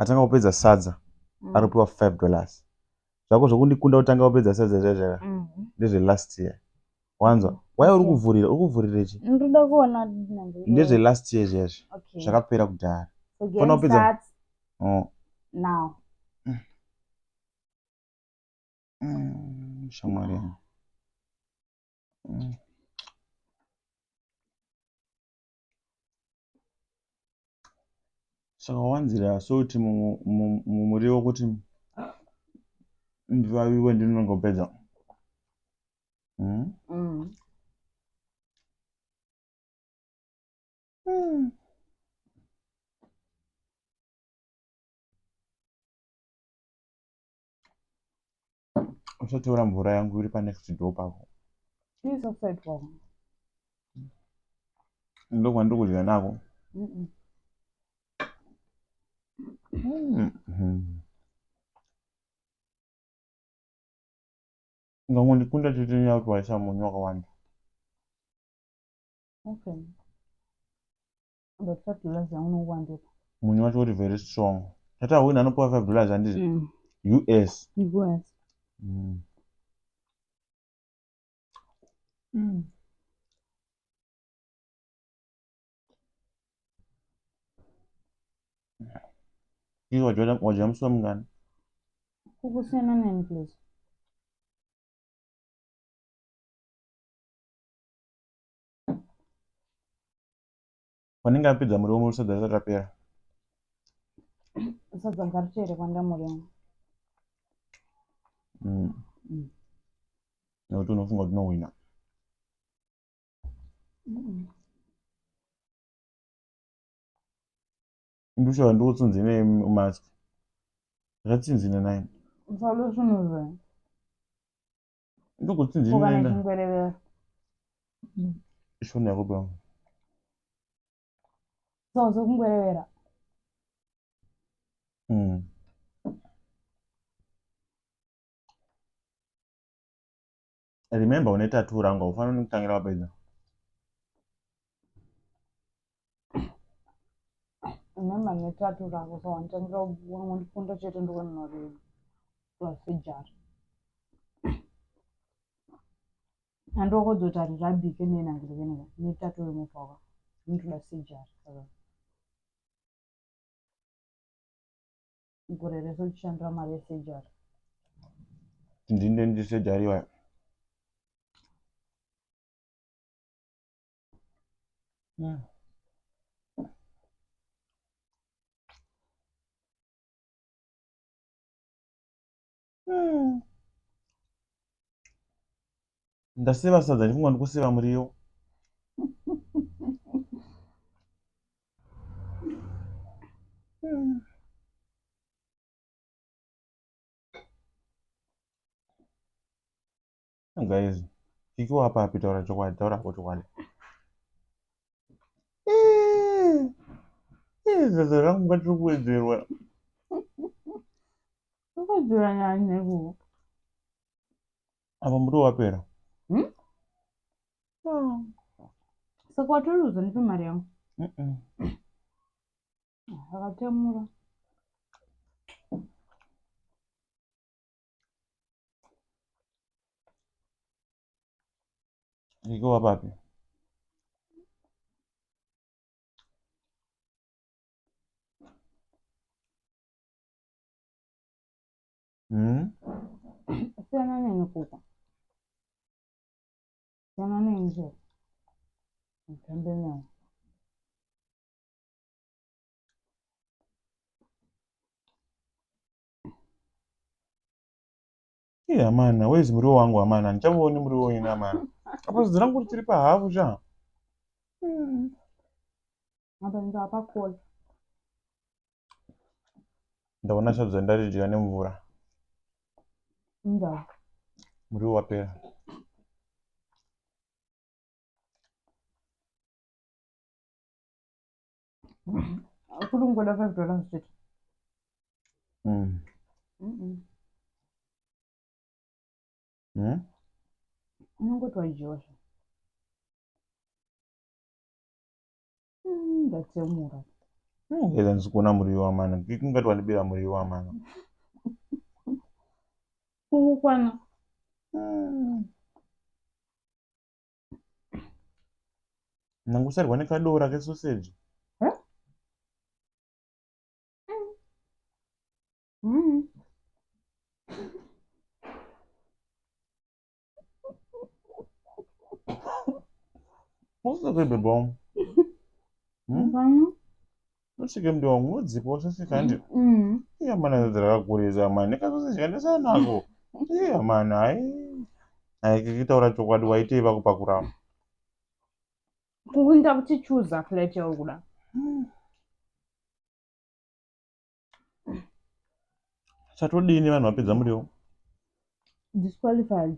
Atanga kupedza sadza anopiwa $5. Zvako zvokundikunda kutanga kupedza sadza zviya zvaka ndezvelast year. Wanzwa? Why uri kuvhurira? Uri kuvhurira ichi? Ndoda kuona. Ndezvelast year zviya zvi. Zvakapera kudhara. Fana kupedza. Oh. Now. Shamwari yangu. Saka wanzira salt mumuriwo kuti ndivaviwe ndinongopedza. Mm? Mm. Mm. Usatora mvura yangu iri panext door pako. Please offside wrong. Ndokwandiri kudya nako. Mm. Mm. Ungangondikunda chete nenyaya yekuti waisa munyu wakawanda. Okay. But $5 yangu unowandira. Munyu wacho uri very strong. Tata wina anopiwa $5 handiti? US. US. Iwe wadya musi wemungani? Kukusiyana neni please. Panenge apedza muriwo muri sadza risati rapera. Sadza ngarichere kwanda muriwo. Nekuti unofunga kuti unohwina. Ndusha ndikutsinzine mask. Ndakatsinzina naye. Usalo zvinhu. Ndikutsinzina. Ukana chingwerevera. Ishoni yako bro. So zokungwerevera. Remember une tattoo rangu haufaniri kutangira wapedza. Remember ne tattoo rako so wanditangira wandikunda chete ndikuona plus sejari. Andokodzoti rirabike nenangirikenika netattoo remufa inotoda sejari saka gore rese uchishandira mari yesejari. Ndinde ndisejari iwayo. Ndaseva sadza ndifunga ndikuseva muriwo. Guys, Kiki wapapi taura chokwadi, taura hako chokwadi. Sadza rangu ngatiri kuwedzerwa. Kuwedzera nyaya nekuwo. Apa muriwo wapera. Saka watoruza ndipe mari yangu. Akatemura. Kiki wapapi? Siyana neni kuko. Siyana neni nje. Ngithambe nawo. Iye amana, where's muriwo wangu amana? Handichauoni muriwo ini amana. Apa sadza rangu richiri pahafu sha. Apa ndapa kola. Ndaona sadza ndaridya nemvura. Ndau. Muriwo wapera. Kuri kungoda $5 chete. Unongoti wadyiwa zve. Ndatsemura. Eza ndisikuona muriwo amana. Kungati wandibira muriwo amana. Kukwana. Ndangosarwa nekadora kesoseji. Huh? Mm. Useke bebe wangu. Useke mdi wangu unodzipa usaseka handi. Iya mana sadza rakakurisa mani nekasoseji kandasara nako. Iya mana hai. Hai kikitaura chokwadi waitei vakupakura. Kuinda kuti chuza plate yauri kuda. Chatodini vanhu vapedza muriwo? Disqualified.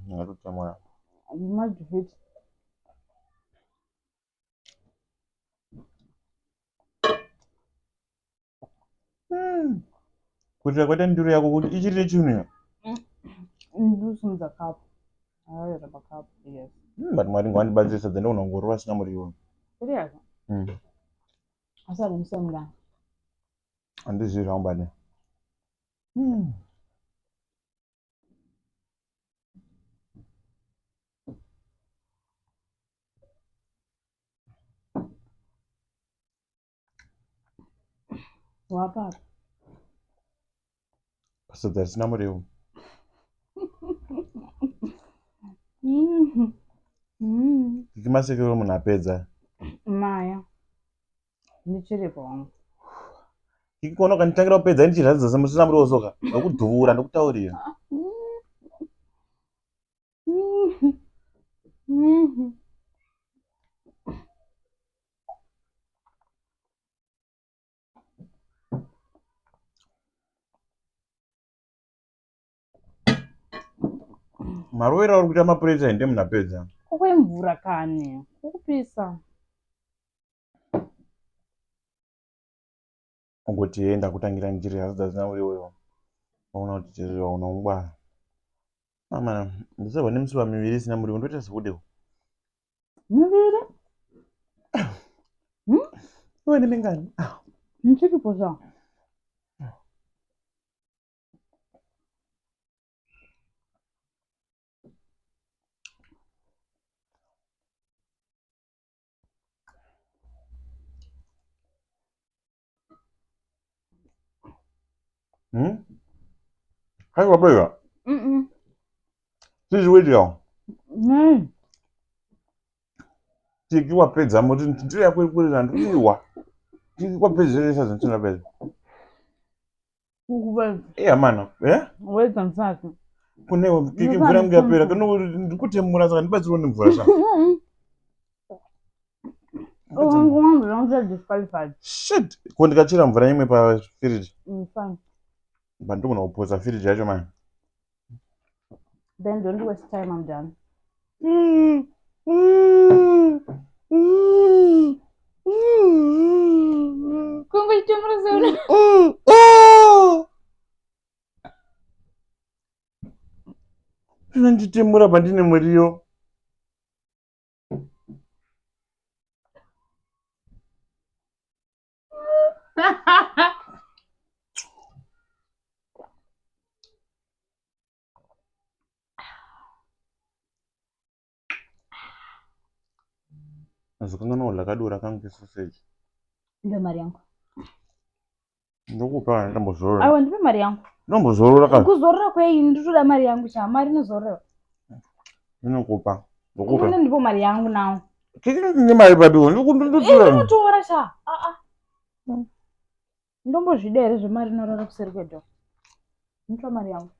Ndingatotemura. You must defeat. Kuitira kwaita ndiro yako kuti ichiri nechinhu iyo. Ndosimudza cup. Hayi raba cup. Yes. But Mwari ngawandibatsire sadza ndogona kungorova asina muriwo. Serious? Asi harimuse mudanga. Handizivi zvangu bade. Wapapa. Sadza risina muriwo. Kiki masekero munhu apedza. Maya. Ndichiripo wangu. Kiki kuona ukanditangira kupedza ndichirya sadza musina muriwo soka. Ndokudhuvura ndokutaurira. Marovero auri kuita mapureti ende munhu apedza. Kukwemvura kani. Kukupisa. Ungoti enda kutangira njiri sadza risina muriwo iwo. Waona kuti chezvo waona ungwara. Mama, ndisabva nemisiwa miviri isina muriwo ndoita sekudewo. Miviri? Iwe nemingani? Ndichiripo zva. Hai wapedza? Sizviwedya. Nei. Tiki wapedza muti ndiro yako iri kurira ndikuiwa. Tiki wapedzeresa zvinhu ndapedza. Kukupedza. Iya mana, eh? Wedza ndisati. Kune kiki mvura yangu yapera kano ndikutemura saka ndibatsirwe nemvura sha. Disqualified. Shit, ko ndikachera mvura imwe pafiriji. Fine. But ndogona kupotsa firiji yacho mani. Then don't waste time, I'm done. Kungochitemura seuna. Ndinochitemura pandine muriwo. Azokanganwa kudya kadora kangu kesoseji. Ndipe mari yangu. Ndokupa kana ndambozorora. Aiwa ndipe mari yangu. Ndombozorora kana. Kuzorora kwei nditoda mari yangu cha mari inozorora. Ndinokupa. Ndokupa. Kune ndipo mari yangu nawo. Kiki ndine mari papi ndikutora. Ndinotora cha. Ah ah. Ndombozvida here zvemari inorara kuseri kwedho. Ndinotora mari yangu.